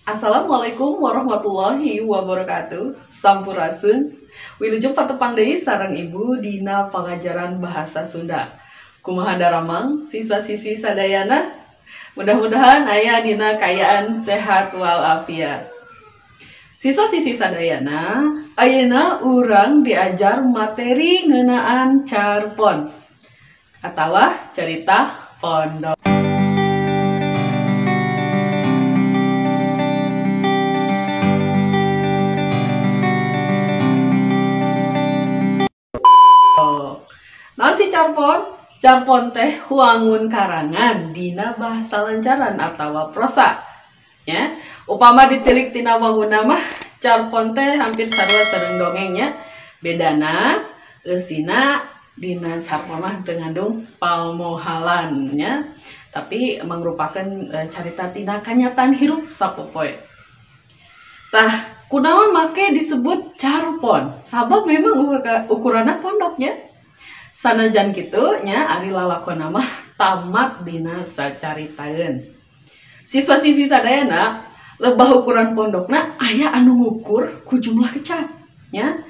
Assalamualaikum warahmatullahi wabarakatuh. Sampurasun. Wilujeng patepang deui sareng Ibu dina pangajaran bahasa Sunda. Kumaha daramang siswa-siswi sadayana? Mudah-mudahan aya dina kaayaan sehat walafiat. Siswa-siswi sadayana, ayeuna urang diajar materi ngeunaan carpon atawa cerita pondok. Naon sih carpon? Carpon teh wangun karangan dina bahasa lancaran atawa prosa. Ya, upama ditilik tina wangunna mah carpon teh hampir sarua sareng dongengnya. Bedana eusina dina carpon mah teu ngandung palmohalan nya, tapi mangrupakeun carita tina kanyataan hirup sapopoe. Tah, kunaon make disebut carpon? Sabab memang ukuranna pondoknya. Sanajan kitu nya ari lalakonna mah tamat dina sacaritaeun. Siswa-siswi sadayana lebah ukuran pondokna aya anu ngukur ku jumlah kecat nya.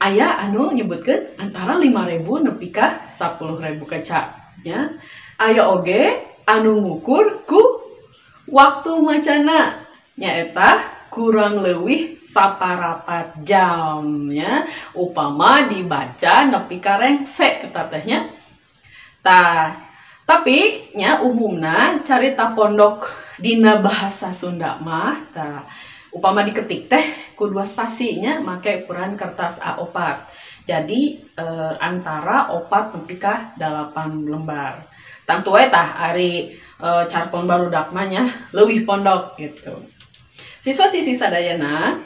Aya anu nyebutkeun antara 5.000 nepi ka 10.000 kecat nya. Aya oge anu ngukur ku waktu macana nyaeta kurang leuwih saparapat jam nya, upama dibaca nepi ka rengse eta teh nya. Tah, tapi nya umumna carita pondok dina bahasa Sunda mah tah upama diketik teh ku 2 spasi nya, make ukuran kertas A4. Jadi antara 4 nepi ka 8 lembar. Tangtu we tah ari carpon barudak mah nya leuwih pondok gitu. Siswa-siswi sadayana,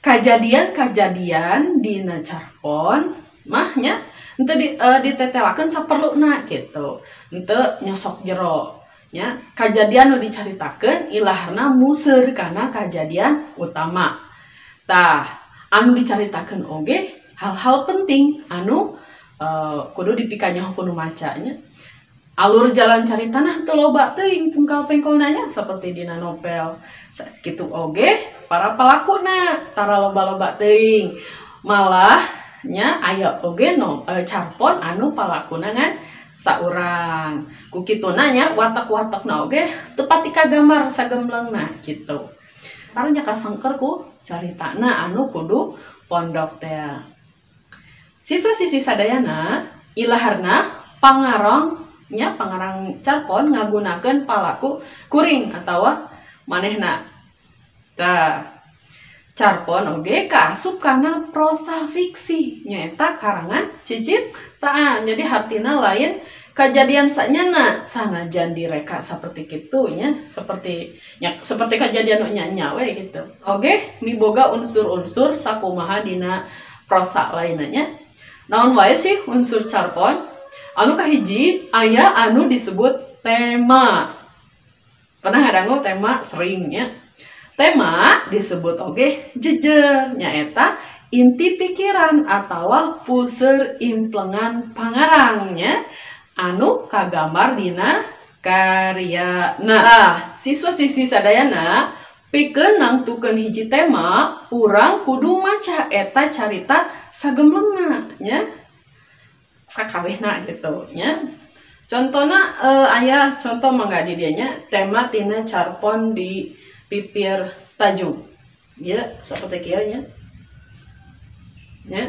kajadian-kajadian dina carpon mah nya henteu ditetelakeun saperluna gitu. Henteu nyosok jero nya. Kajadian nu dicaritakeun ilahna museur kana kajadian utama. Tah, anu dicaritakeun oge hal-hal penting anu kudu dipikanyaho ku nu maca nya. Alur jalan caritana teu loba teuing pungkal-pengkolna nya seperti dina novel. Sakitu oge para palakuna tara loba-loba teuing. Malah nya aya oge carpon anu palakuna ngan saurang. Ku kituna nya watak-watakna oge teu pati kagambar sagemblengna kitu. Tara nya kasengker ku caritana anu kudu pondok teh. Siswa-siswi sadayana ilaharna pangarang nya pangarang carpon ngagunakeun palaku kuring atawa manehna. Tah, carpon oge kaasup kana prosa fiksi nyaeta karangan ciciptaan. Jadi hartina lain kajadian sanyana sanajan direka saperti kitu nya, seperti kajadian nu nya-nya we gitu. Oge miboga unsur-unsur sakumaha dina prosa lainna nya. Naon wae sih unsur carpon? Anu kahiji aya anu disebut tema. Pernah ngadangu tema seringnya. Tema disebut oge jejer nyaeta inti pikiran atawa puseur implengan pangarangnya anu kagambar dina karyana. Nah, siswa-siswi sadayana pikeun nangtukeun hiji tema, urang kudu maca eta carita sagemblengna nya. Sakabehna gitu nya. Contona aya contoh mangga di dieu nya tema tina carpon di pipir tajuk. Ya, saperti kieu nya. Nya.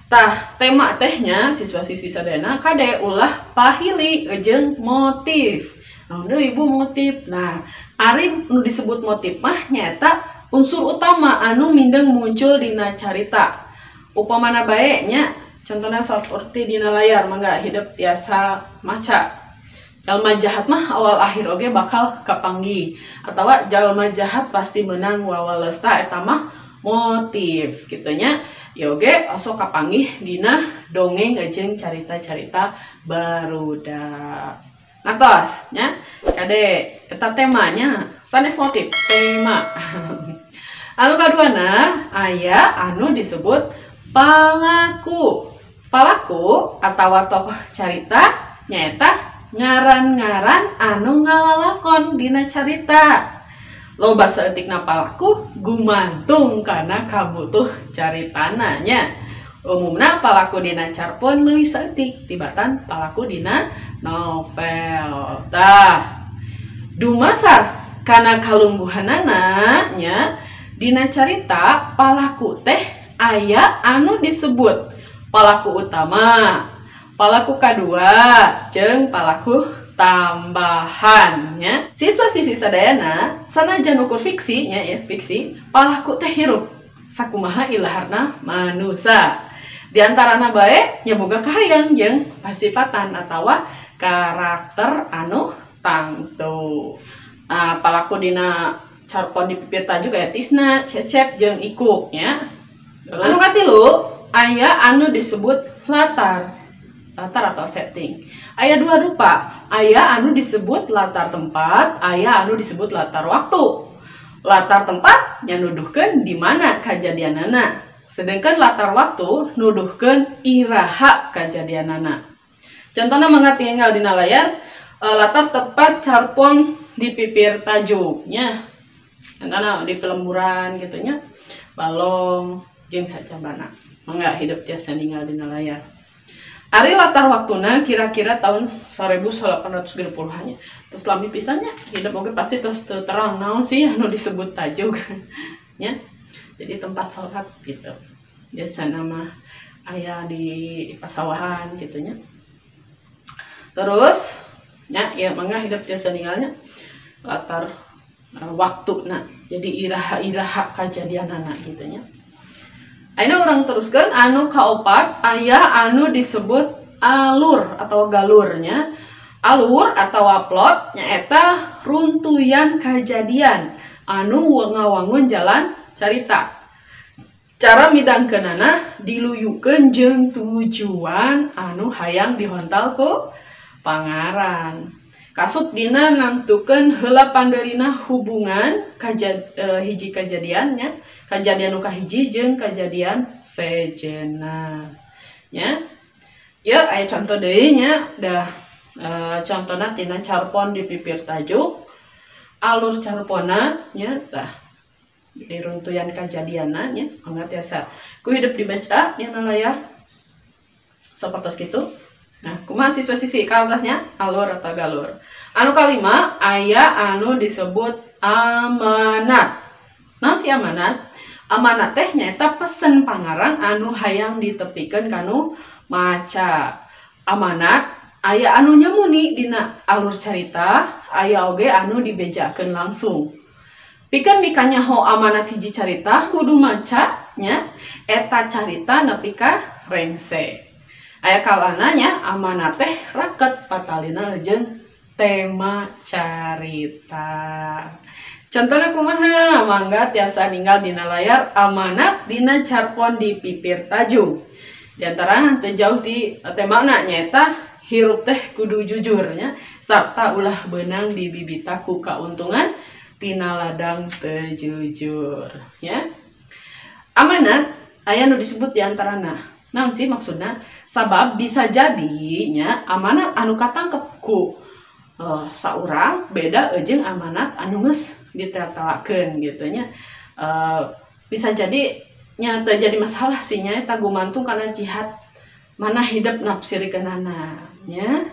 Tah, tema teh nya siswa-siswi sadayana kade ulah pahili jeung motif. Naon deui Ibu motif? Nah, ari nu disebut motif mah nyaeta unsur utama anu mindeng muncul dina carita. Upamana bae nya, contohnya seperti dina layar mangga hidup tiasa maca. Jalma jahat mah awal akhir oge bakal kapanggih atawa jalma jahat pasti menang wawalesta eta mah motif kitu nya. Ya oge osok kapanggih dina dongeng jeung carita-carita barudak. Nah tos nya kade eta temanya sanes motif tema. Anu kaduana aya anu disebut palaku. Palaku atawa tokoh carita nyaeta ngaran-ngaran anu ngalalakon dina carita. Loba saeutikna palaku gumantung kana kabutuh caritana nya. Umumna palaku dina carpon leuwih saeutik tibatan palaku dina novel. Tah, dumasar kana kalungguhanana nya dina carita palaku teh aya anu disebut palaku utama, palaku kadua, jeung palaku tambahan nya. Siswa-siswi sadayana sanajan ukur fiksi nya ya, fiksi, palaku teh hirup sakumaha ilaharna manusa. Di antarana bae nya boga kahayang jeung pasifatan atawa karakter anu tangtu. Nah, palaku dina carpon di pipir tajuk aya Tisna, Cecep jeung Ikuk nya. Anu katilu aya anu disebut latar. Latar atau setting. Aya dua rupa, aya anu disebut latar tempat, aya anu disebut latar waktu. Latar tempat nya nuduhkeun di mana kajadianana. Sedangkan latar waktu nuduhkeun iraha kajadianana. Contohna mangga tinggal dina layar, latar tempat carpon di pipir tajuk nya. Contohna di pelemburan gitu nya, balong jeung sacabana. Mangga hidup tiasa ninggal dina layar. Ari latar waktuna kira-kira tahun 1860-an nya. Terus lami pisannya hidup oge pasti terus terang naon sih anu disebut tajuk nya. Jadi tempat sholat gitu. Biasa nama aya di pasawahan gitu nya. Terus nya ya mangga hidup tiasa ninggalnya latar waktuna. Jadi iraha-iraha kajadianana gitu nya. Ayeuna urang teruskeun anu kaopat aya anu disebut alur atau galurnya. Alur atau plot nyaeta runtuyan kajadian anu ngawangun jalan carita. Cara midangkeunana diluyukeun jeung tujuan anu hayang dihontal ku pangaran. Kasup dina nangtukeun heula pandeurina hubungan hiji kajadiannya, kajadian nu kahiji jeung kajadian sejenna nya. Ya aya contoh deui nya, dah contona tina carpon di pipir tajuk, alur carpona nya tah di runtuyan kajadianna nya, mangga tiasa ku hidup dibaca dina layar sapertos kitu. Nah, kumaha siswa-siswi kaotasnya alur atau galur. Anu kalima aya anu disebut amanat. Naon sih amanat? Amanat teh nyaeta pesen pangarang anu hayang ditepikeun kanu maca. Amanat aya anu nyamuni dina alur carita, aya oge anu dibejakeun langsung. Pikeun mikanyaho amanat hiji carita kudu maca nya eta carita nepi ka rengse. Aya kalana nya amanat teh raket patalina jeung tema carita. Contohna kumaha? Mangga tiasa ninggal dina layar amanat dina carpon di pipir tajuk. Di antara teu jauh ti temana nyaeta hirup teh kudu jujur nya sarta ulah beunang dibibita ku kauntungan tina ladang teu jujur nya. Amanat aya nu disebut di antarana. Naon sih maksudna? Sabab bisa jadi nya amanat anu katangkep ku saurang beda jeung amanat anu geus ditetelakeun gitu nya. Bisa jadi nya teu jadi masalah sih nya eta gumantung kana jihad mana hidup nafsirikeunana nya.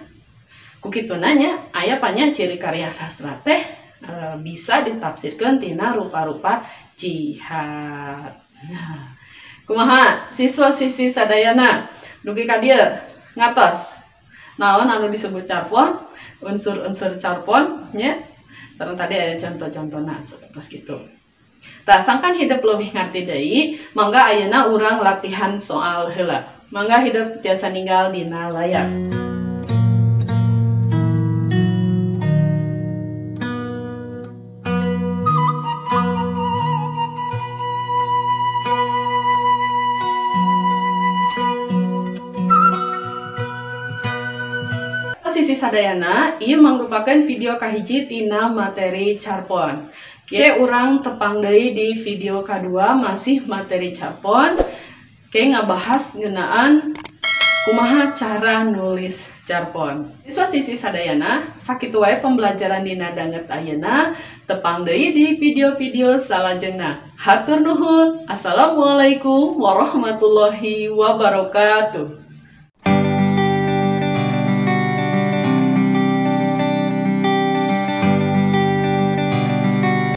Ku kituna nya aya panya ciri karya sastra teh bisa ditafsirkeun tina rupa-rupa jihad. Nah, kumaha siswa-siswi sadayana dugi ka dieu ngatos naon anu disebut carpon, unsur-unsur carpon nya. Terus tadi ada contoh-contohna sapertos kitu. Tah sangkan hidup leuwih ngarti deui, mangga ayeuna urang latihan soal heula. Mangga hidup tiasa ninggal dina layar. Sisi sadayana, ieu mangrupakeun video kahiji tina materi carpon. Ke urang tepang deui di video kadua masih materi carpon. Ke ngabahas ngeunaan kumaha cara nulis Carpon. Siswa-siswi sadayana, sakitu wae pembelajaran dina danget ayeuna, tepang deui di video-video salajengna. Hatur nuhun. Assalamualaikum warahmatullahi wabarakatuh.